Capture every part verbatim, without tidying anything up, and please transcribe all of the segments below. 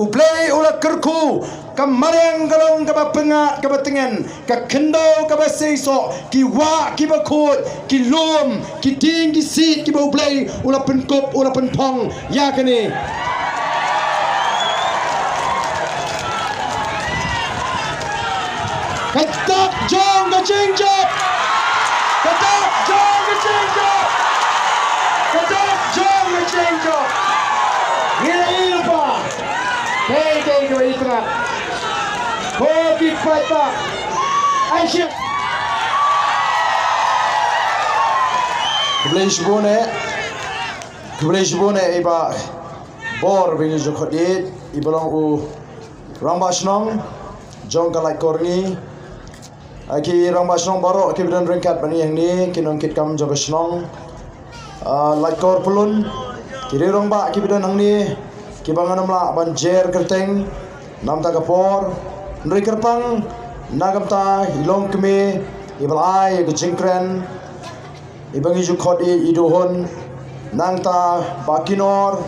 U Blei u la kyrkhu, ka mariang ka long kaba pyngngad kaba tngen, ka khyndew kaba seisoh, ki wah kiba khuid, ki lum, ki dieng ki siej kiba U Blei u la pynkup, u la pynphong ïa kane. Ka dak jong ka jingjop. Ka dak jong ka jingjop. Ka dak jong ka jingjop. Ngi la ïohi lypa. Dei, dei kaba itynnad. Ko ki paidbah. Action. Khublei shibun eh. Khublei shibun eh i Bah Bor ba ngi ju khot ïa i, i ba long u Rangbah Shnong jong ka Laitkor ngi. Ah, ki Rangbah Shnong baroh kiba don ryngkat bad ngi hangne, ki nongkitkam jong ka shnong. Ah, Laitkor Pyllun, ki riew rangbah kiba don hangne, kiba ngan ym lah ban jer kyrteng namar ka por. Hynrei kyrpang na ka bynta i longkmie iba la ai ïa ka jingkren, iba ngi ju khot ïa i Duhun, nangta Bah Kinor,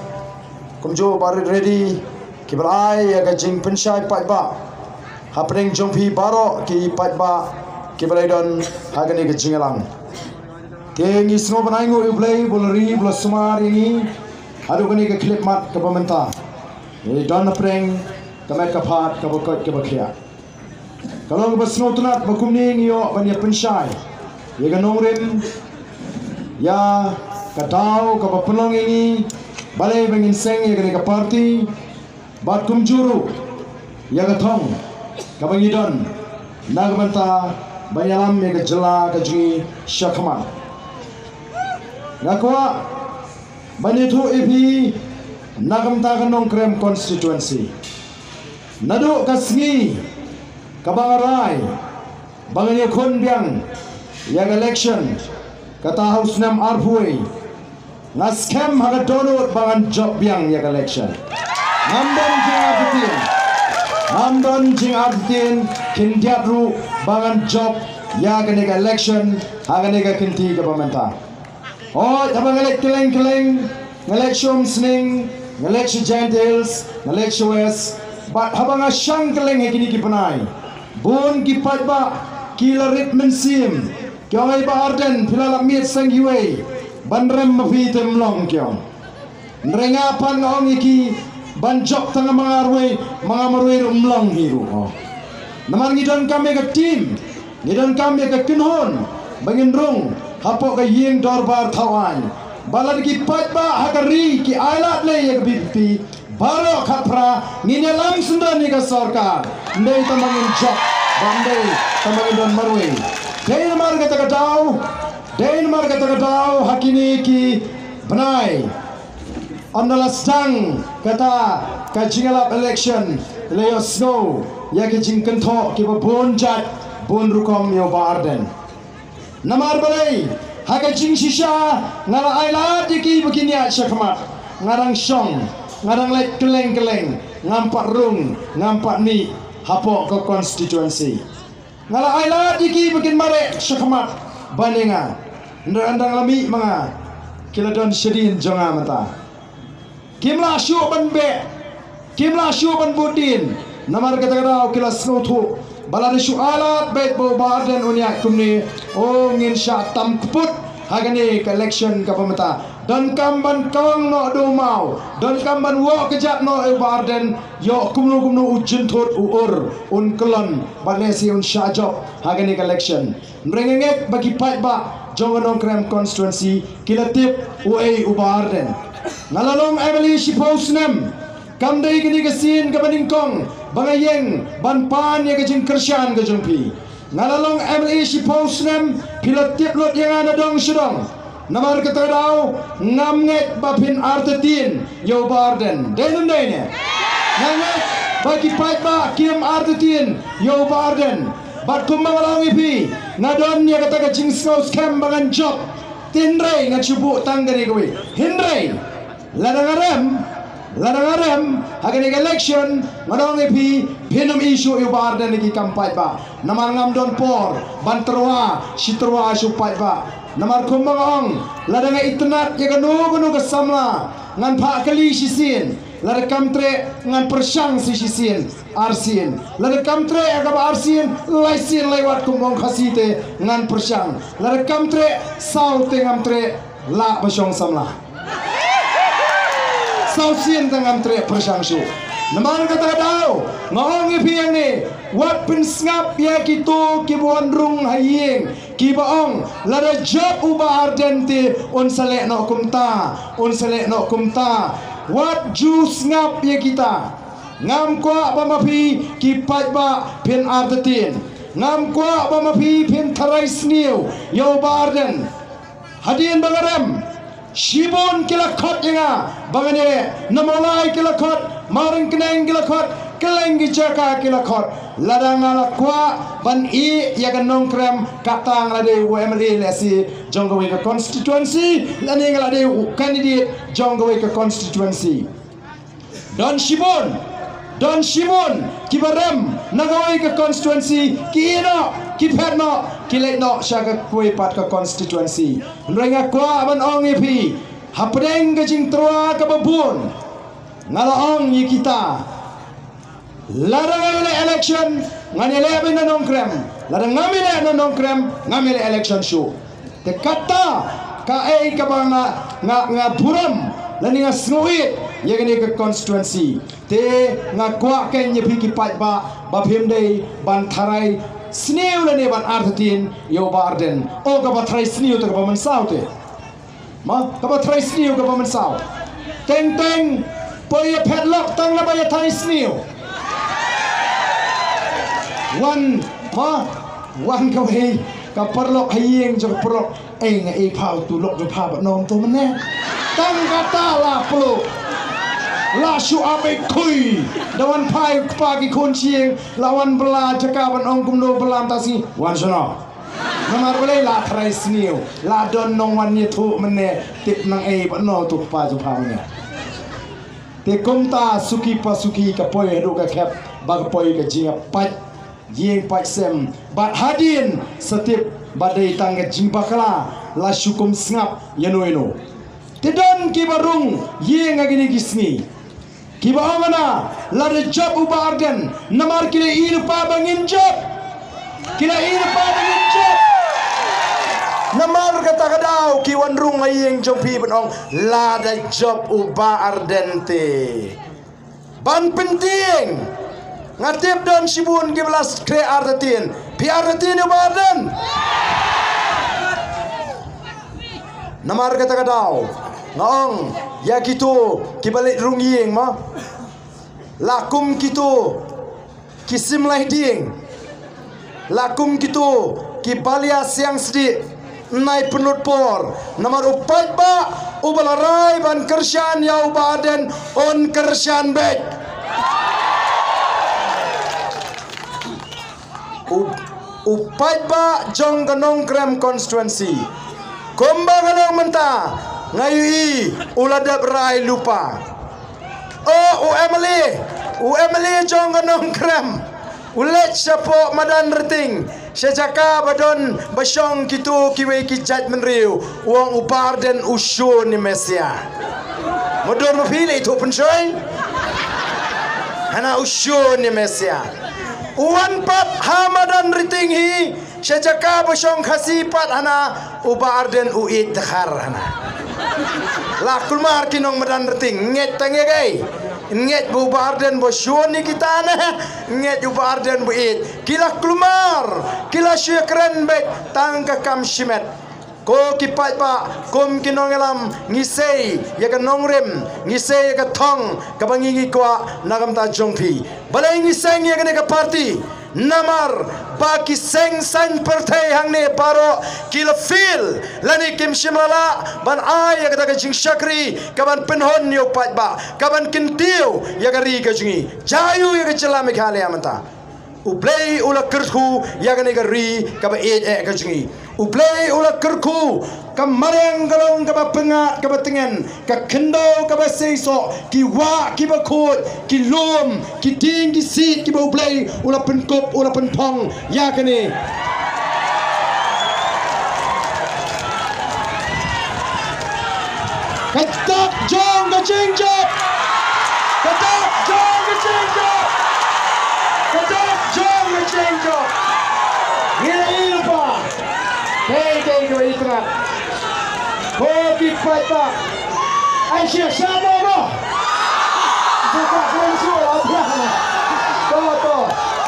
kumjuh Bah Rit Reddy, kiba la ai ïa ka jingpynshai paidbah hapdeng jong phi baroh ki paidbah kiba la don ha kane ka jingïalang. Te ngi sngew ban ainguh ïa U Blei ba u la ri ba u la sumar ïa ngi haduh kane ka khyllipmat kaba mynta. Ngi don hapdeng ka met ka phad kaba koit kaba khiah. Ka long kaba sngewtynnat ba kumne ngi ïoh ban ïa pynshai ïa ka nongrim, ïa ka daw kaba pynlong ïa ngi balei ba ngin seng ïa kane ka party, bad kumjuh ruh ïa ka thong kaba ngi don na ka bynta ban ïalam ïa ka jylla ka jong ngi shakhmat. Nga kwah ban ïathuh ïa phi na ka bynta ka Nongkrem constituency. Naduh ka sngi kaba nga rai ba ngan ïakhun biang ïa ka election, kata ha u snem arphew wei, nga skhem ha ka dohnud ba ngan jop biang ïa ka election. Ngam don jingartatien, ngam don jingartatien khyndiat ruh ba ngan jop ïa kane ka election ha kane ka kynti kaba mynta. Hooid, haba nga leit kylleng kylleng, nga leit sha Umsning, nga leit sha Jaintia Hills, nga leit sha West, bad haba nga shang kylleng ha kine ki bnai, bun ki paidbah ki la rit mynsiem, ki ong, "Ei Bah Ardent, phi la lap miet seng kiwei ban rem ma phi te ym long," ki ong. Hynrei nga pat nga ong ïa ki, "Ban jop tang ma nga ruh, ma nga marwei ruh ym long hi ruh." Namar ngi donkam ïa ka team, ngi donkam ïa ka kynhun ba ngin rung hapoh ka ïing dorbar thaw aiñ. Ba lada ki paidbah ha ka ri ki ailad leh ïa ka V P P baroh khatphra, ngin ïalam syndon ïa ka sorkar. Ym dei tang ba ngin jop, ba ym dei tang ba ngin don marwei. Dei namar kata ka daw, dei namar kata ka daw ha kine ki bnai, ynda la sdang kata ka jingïalap election, la ïohsngew ïa ki jingkynthoh kiba bun jait bun rukom ïa u Bah Ardent. Namar balei, ha ka jingshisha nga la ailad ïa ki ba kin ïaid shakhmat. Nga dang shong, nga dang leit kylleng kylleng, ngam pat rung, ngam pat mih hapoh ka constituency. Nga la ailad ïa ki ba kin mareh shakhmat ban ïa nga. Hynrei ynda nga la mih ma nga, ki la don shadien jong nga mynta. Kim lah shuh ban beh, kim lah shuh ban bud dien. Namar kata ka daw ki la sngewthuh ba lada shu ailad beit ba u Bah Ardent un ïaid kumne, o, ngin shah tam kput ha kane ka election kaba mynta. Donkam ban kawang noh da u maw, donkam ban wah kjat noh ïa u Bah Ardent, ïoh kumno kumno u jynthut u ur, un kyllon, bad lehse un shah jop ha kane ka election. Hynrei nga ngeit ba ki paidbah jong ka Nongkrem constituency ki la tip uei u Bah Ardent. Nga la long M L A shiphew snem, kam dei kane ka sien kaba nyngkong ba nga ïeng ban pan ïa ka jingkyrshan ka jong phi. Nga la long M L A shiphew snem, phi la tip lut ïa nga na dong sha dong. Namar kata ka daw ngam ngeit ba phin artatien ïa u Bah Ardent. Dei ne ym dei ne? Nga ngeit ba ki paidbah kim artatien ïa u Bah Ardent. Bad kumba nga la ong ïa phi, nga don ïa kata ka jingsngew skhem ba ngan jop. Te hynrei ngan shu buh tang kane kawei. Hynrei lada nga rem, lada nga rem ha kane ka election, nga ong ïa phi, phin ym ïohi shuh ïa u Bah Ardent ha ki kam paidbah. Namar ngam don por ban tyrwa shi tyrwa sha u paidbah. Namar kumba nga ong, lada nga itynnad ïa kano kano ka samla, ngan phah kylli shisien. Lada kam treh ngan pyrshang shi shisien, arsien. Lada kam treh ïa kaba arsien, laisien laiwat kum ong Khasi te ngan pyrshang. Lada kam treh saw te ngam treh, lah ba shong samla. Saw sien te ngam treh pyrshang shuh. Namar kata ka daw nga ong ïa phi hangne, wat pynsngap ïa kito kiba wan rung ha ïing, kiba ong lada jop u Bah Ardent te un sa leh noh kumta, un sa leh noh kumta. Wat ju sngap ïa kita. Ngam kwah ba ma phi ki paidbah phin artatien. Ngam kwah ba ma phi phin tharai sniew ïa u Bah Ardent. Hadien ba nga rem, shibun ki la khot ïa nga ba ngan ïaleh. Na Mawlai ki la khot, Mawryngkneng ki la khot, kylleng ki jaka ki la khot. Lada nga la kwah ban ïeh ïa ka Nongkrem, kata nga la dei u M L A lehse jong kawei ka constituency, lane nga la dei u candidate jong kawei ka constituency. Don shibun, don shibun kiba rem na kawei ka constituency, ki ïeh noh, ki phet noh, ki leit noh sha kawei pat ka constituency. Hynrei nga kwah ban ong ïa phi, hapdeng ka jingtyrwa kaba bun, nga la ong ïa kita, lada nga ïaleh election, ngan ïaleh beit na Nongkrem. Lada ngam ïaleh na Nongkrem, ngam ïaleh election shuh. Te kata kaei kaba nga, nga, nga burom lane nga sngewbha ïa kane ka constituency. Te nga kwah kein ïa phi ki paidbah ba phim dei ban tharai sniew lane ban artatien ïa u Bah Ardent. O, kaba tharai sniew te kaba mynsaw te. Ma, kaba tharai sniew kaba mynsaw. Teng teng poi ïa phet lok tang naba ïa tharai sniew. Wan, ma, wan kawei ka paralok ha ïing jong ka paralok. Ei, nga ei pha u tu lok jong pha bad nong tu mynne. Tang kata la plu. La shu ap ei khui. Da wan phai kpa ki khun shyieng, la wan bylla jaka ban ong kumno bylla mynta sngi. Wan shano? Namar balei? La tharai sniew, la don nongwan ïathuh mynne, tip nang ei bad no tu kpa jong pha mynne. Te kumta suki pa suki ka poi haduh ka khep ba ka poi ka jingïapait ïing pait sem. Bad hadien sa tip ba dei tang ka jingbakla, la shu kum sngap ïano ïano. Te don kiba rung ïing ha kine ki sngi. Kiba ong hana, lada jop u Bah Ardent, namar ki la ïohi lypa ba ngim jop. Ki la ïohi lypa ba ngim jop. Namar kata ka daw ki wan rung ha ïing jong phi ban ong, lada jop u Bah Ardent te ban pyntieng. Nga tip don shibun kiba la khreh artatien. Phi artatien ïa u Bah Ardent? Namar kata ka daw nga ong ïa kito kiba leit rung ïing mo, la kum kito ki sim lai dieng, la kum kito ki balia siang sdieh, nai pynlut por. Namar u paidbah uba la rai ban kyrshan ïa u Bah Ardent un kyrshan beit. U, u paidbah jong ka Nongkrem constituency, kumba nga la ong mynta, nga ïohi u la dep rai lypa. O, u M L A, u M L A jong ka Nongkrem, u leit shapoh Madan Ryting, sha jaka ba don ba shong kito kiwei ki jaitbynriew, u ong u Bah Ardent u shun ïa me sia. Mo dur ma phi leit thuh pynshoi. Hana u shun ïa me sia. U wan pat ha Madan Ryting hi, sha jaka ba shong Khasi pat hana, u Bah Ardent u ïeit dkhar hana. La kulmar ki nong Madan Ryting, ngeit tang ïa kaei? Ngeit ba u Bah Ardent ba shun ïa kita ne, ngeit u Bah Ardent ba ïeit? Ki la kulmar, ki la shu ïakren beit tang ka kam shimet. Ko ki paidbah, kum ki nongïalam, ngi sei ïa ka nongrim, ngi sei ïa ka thong kaba ngi, ngi kwah na ka bynta jong phi. Balei ngi seng ïa kane ka party? Namar ba ki seng saiñ pyrthei hangne baroh ki la fail lane kim shym la lah ban ai ïa kata ka jingshakri kaban pynhun ïa u paidbah, kaban kyntiew ïa ka ri ka jong ngi. Jia aiu ïa ka jylla Meghalaya mynta? U Blei u la kyrkhu ïa kane ka ri kaba ïeit eh ka jong ngi. U Blei u la kyrkhu ka mariang ka long kaba pyngngad kaba tngen, ka khyndew kaba seisoh, ki wah kiba khuid, ki lum, ki dieng ki siej kiba U Blei u la pynkup u la pynphong ïa kane. Ka dak jong ka jingjop. Ko ki paidbah. Ai sha sha mo mo. Jaka kren shu la biang. To to.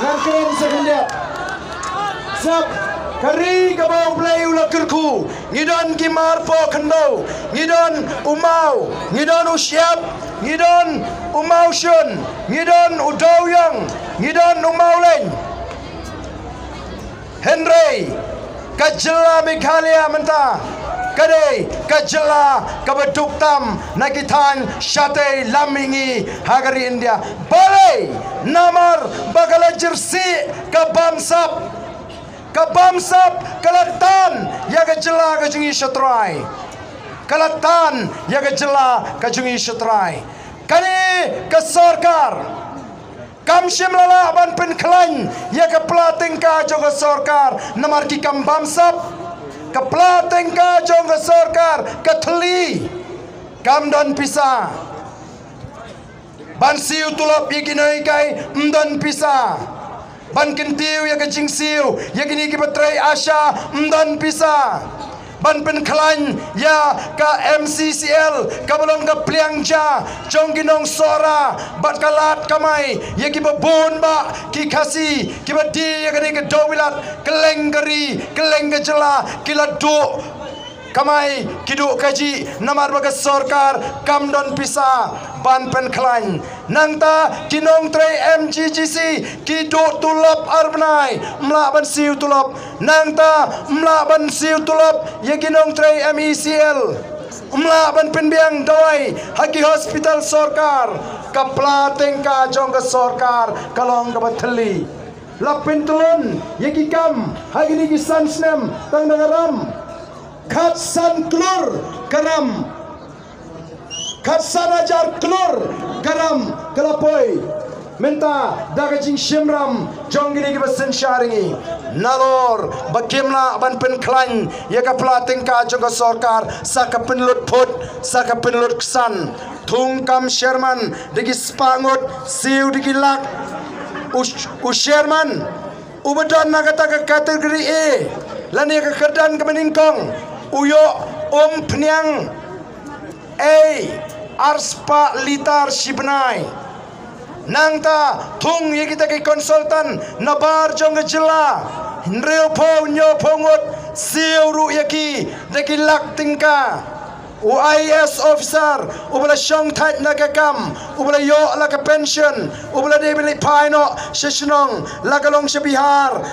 Ngan kren sa khyndiat. Sap ka ri kaba U Blei u la kyrkhu. Ngi don ki mar poh khyndew. Ngi don u maw. Ngi don u shyiap. Ngi don u maw shun. Ngi don u dewïong. Ngi don u maw leng. Hynrei ka jylla Meghalaya mynta ka dei ka jylla kaba duk tam na ki thaiñ shatei lam mihngi ha ka ri India. Balei? Namar ba ka la jyrsieh ka bamsap. Ka bamsap ka la tan ïa ka jylla ka jong ngi sha trai. Ka la tan ïa ka jylla ka jong ngi sha trai. Kane ka sorkar kam shym la lah ban pynkhlaiñ ïa ka pla tyngka jong ka sorkar namar ki kam bamsap. Ka pla tyngka jong ka sorkar ka thylli, kam don pisa. Ban siew tulop ïa ki nonghikai ym don pisa. Ban kyntiew ïa ka jingsiew ïa kine kiba trei ASHA ym don pisa. Ban pynkhlaiñ ïa ka M C C L kaba long ka pliang ja jong ki nong Sohra bad ka lad kamai ïa kiba bun bah ki Khasi kiba die ïa kane ka dewbilat, kylleng ka ri, kylleng ka jylla ki la duh kamai, ki duh kajih namar ba ka sorkar kam don pisa ban pynkhlaiñ. Nangta ki nongtrei M G G C ki duh tulop ar bnai, ym lah ban siew tulop. Nangta ym lah ban siew tulop ïa ki nongtrei M E C L. Ym lah ban pynbiang dawai ha ki hospital sorkar. Ka pla tyngka jong ka sorkar ka long kaba thylli. La pyntlun ïa ki kam ha kine ki san snem tang da ka ram. Khatsan klur ka ram. Khatsan hajar klur ka ram ka la poi. Mynta da ka jingshimram jong kine kiba synshar ïa ngi. Nalor ba kim lah ban pynkhlaiñ ïa ka pla tyngka jong ka sorkar sa ka pynlut phut, sa ka pynlut ksan. Thung kam sherman da ki spah ngut, siew da ki lak. U, u sherman uba don na kata ka category A lane ka kyrdan kaba nyngkong u ïoh umphniang ei ar spah litar shi bnai. Nangta thung ïa kita ki consultant na bar jong ka jylla, hynriewphew hynñiewphew ngut, siew ruh ïa ki da ki lak tyngka. U I A S officer uba la shong thait na ka kam, uba la ïoh la ka pension, uba la dei ban leit phai noh sha shnong, la ka long sha Bihar.